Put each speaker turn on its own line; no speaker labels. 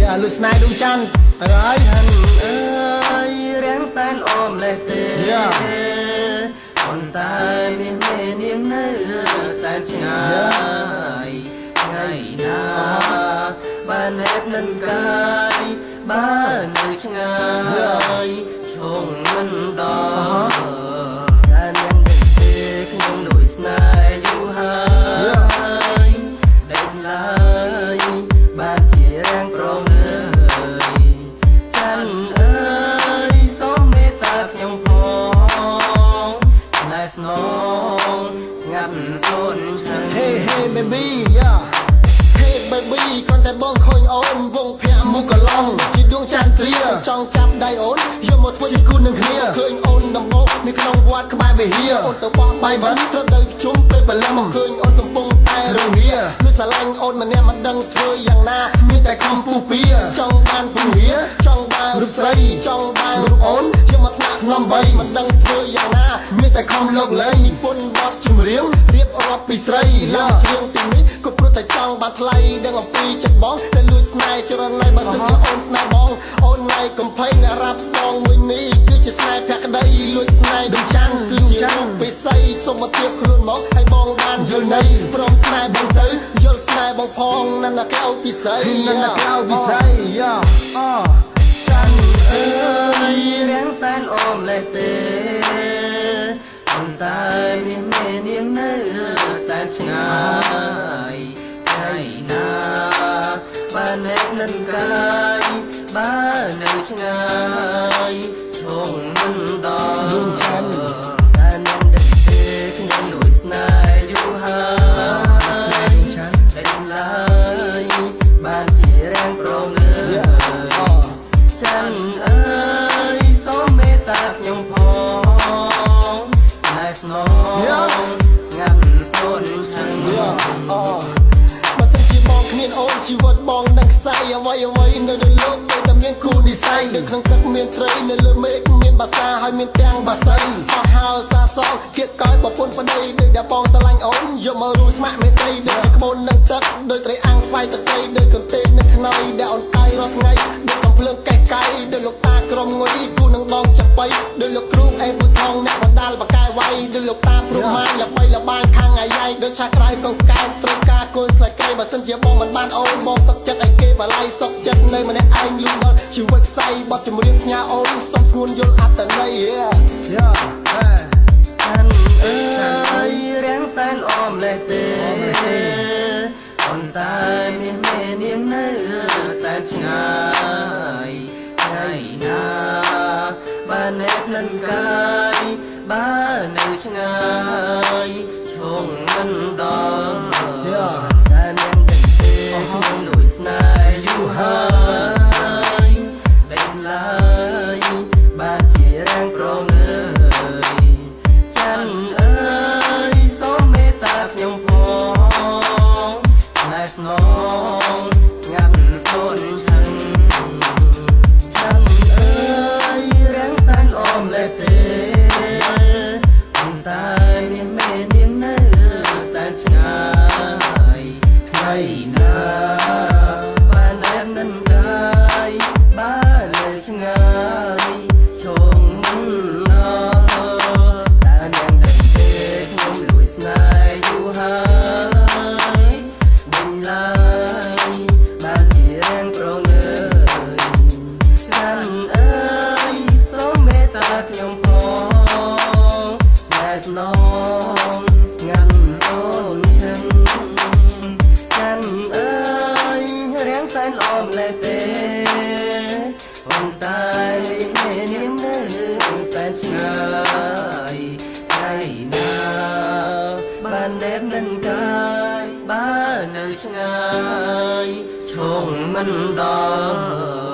យ៉ាលុយស្នេហ៍ដួងច័ន្ទទៅហើយ
អើយរាំងសែនអមលេះទេប៉ុន្តែមាសមេនាងនៅសែនឆ្ងាយថ្ងៃណាបានណែបនឹងកាយបើនៅឆ្ងាយឈងមិនដល់តែនាងដឹងទេខ្ញុំដូចស្នេហ៍យូរហើយដេកឡើយបានជារាំងប្រងើយច័ន្ទអើយសូមមេត្តាខ្ញុំផងស្នេហ៍ស្នងស្ងាត់សូនឆឹង
Hey hey baby yeah Hey baby គ្រាន់តែបងឃើញអូនវងភ័ក្រមុខកឡងជាដួងចន្ទ្រាចង់ចាប់ដៃអូនយកមកធ្វើជាគូនឹងគ្នាឃើញអូនដំបូងនៅក្នុងវត្តក្បែរវិហារអូនទៅបោះបាយបិណ្ឌត្រូវទៅជុំពេលព្រលឹមឃើញអូនកំពុងតែរងាលួចស្រឡាញ់អូនម្នាក់មិនដឹងធ្វើយ៉ាងណាមានតែខំពុះពៀចង់បានពង្រាចង់បានរូបស្រីចង់បានរូបអូនយកមកថ្នាក់ថ្នមបីមិនដឹងធ្វើយ៉ាងណាមានតែខំលោកលែងនិពន្ធបទចម្រៀងរៀបរាប់ពីស្រីឡើងច្រៀងទីនេះក៏ព្រោះតែចង់បានថ្លៃដឹងអំពីចិត្តបងតែលួចស្នេហ៍ចរណៃបើសិនជាអូនស្នេហ៍បងអូនណៃកំភៃអ្នករាប់បងមួយនេះគឺជាស្នេហ៍ភក្តីលួចស្នេហ៍ដួងច័ន្ទគឺជារូបពិសីសូមមកទៀបខ្លួនមកឲ្យបងបានយល់ន័យព្រមស្នេហ៍បងទៅយល់ស្នេហ៍បងផងណាស់ណាកៅពិសីណាស់ណាកៅពិសីយ៉ាអ
ច័ន្ទអើយរាំងសែនអមលេះទេប៉ុន្តែមាសមេនាងនៅសែនឆ្ងាយថ្ងៃណាបានណែបនឹងកាយបើនៅឆ្ងាយឈងមិនដល់
ដួងច័ន្ទ
តែនាងដឹងទេខ្ញុំលួចស្នេហ៍យូរហើយដេញឡើយបានជារាំងប្រងើយច័ន្ទអើយសូមមេត្តាខ្ញុំផងស្នេហ៍ស្នងស្ងាត់សូនឆឹង
បើសិនជាបងគ្មានអូនជីវិតបងនឹងខ្សែអ្វីអ្វីនៅលើលោកដូចតែមានគូនិស័យនៅក្នុងទឹកមានត្រីនៅលើមេឃមានបាសាហើយមានទាំងបាសីអស់ហើសាសងគៀកកយប្រពន្ធប្តីដូចដែលបងស្រឡាញ់អូនយកមករួមស្ម័គ្រមេត្រីដូចជាក្បូននឹងទឹកដូចត្រីអាំងស្វាយទឹកត្រីដូចកន្ទេលនឹងខ្នើយដែលអូនកាយរាល់ថ្ងៃដូចកំភ្លើងកេះកៃដូចលោកតាក្រុមងុយគូនឹងដងចាប៉ីដូចលោកគ្រូអេប៊ូថងអ្នកបណ្ដាលបកែវៃដូចលោកតាព្រម៉ានល្បីល្បាញខាងអាយ៉ៃដូចឆាក្រៅកងកែត្រូវការគល់ស្លែកៃបើសិនជាបងមិនបានអូនបងសុកចិត្តឲ្យគេបល័យសុកចិត្តនៅម្នាក់ឯងលូដល់ជីវិតខ្សែបត់ចម្រៀងផ្ញើអូនសុំស្ងួនយល់អត្តន័យយ៉ា
ច័ន្ទអើយរាំងសែនអមលេះទេប៉ុន្តែមាសមេនាងនៅសែនឆ្ងាយថ្ងៃណាបានណែបនឹងកាយបើនៅឆ្ងាយឈងមិនដល់តែនាងដឹងទេខ្ញុំលួចស្នេហ៍យូរហើយដេញឡើយបានជារាំងប្រងើយច័ន្ទអើយសូមមេត្តាខ្ញុំផងស្នេហ៍ស្នងស្ងាត់សូនឆឹងច័ន្ទអើយរាំងសែនអមលេះទេប៉ុន្តែមាសមេនាងនៅសែនឆ្ងាយថ្ងៃណាបានណែបនឹងកាយបើនៅឆ្ងាយឈងមិនដល់តែនាងដឹងទេខ្ញុំលួចស្នេហ៍យូរហើយដេញឡើយបានជារាំងប្រងើយច័ន្ទអើយសូមមេត្តាខ្ញុំផងស្នេហ៍ស្នងស្ងាត់សូនឆឹងច័ន្ទអើយរាំងសែនអមលេះទេប៉ុន្តែមេនាងនៅសែនឆ្ងាយថ្ងៃណាបានណែបនឹងកាយបើនៅឆ្ងាយឈងមិនដល់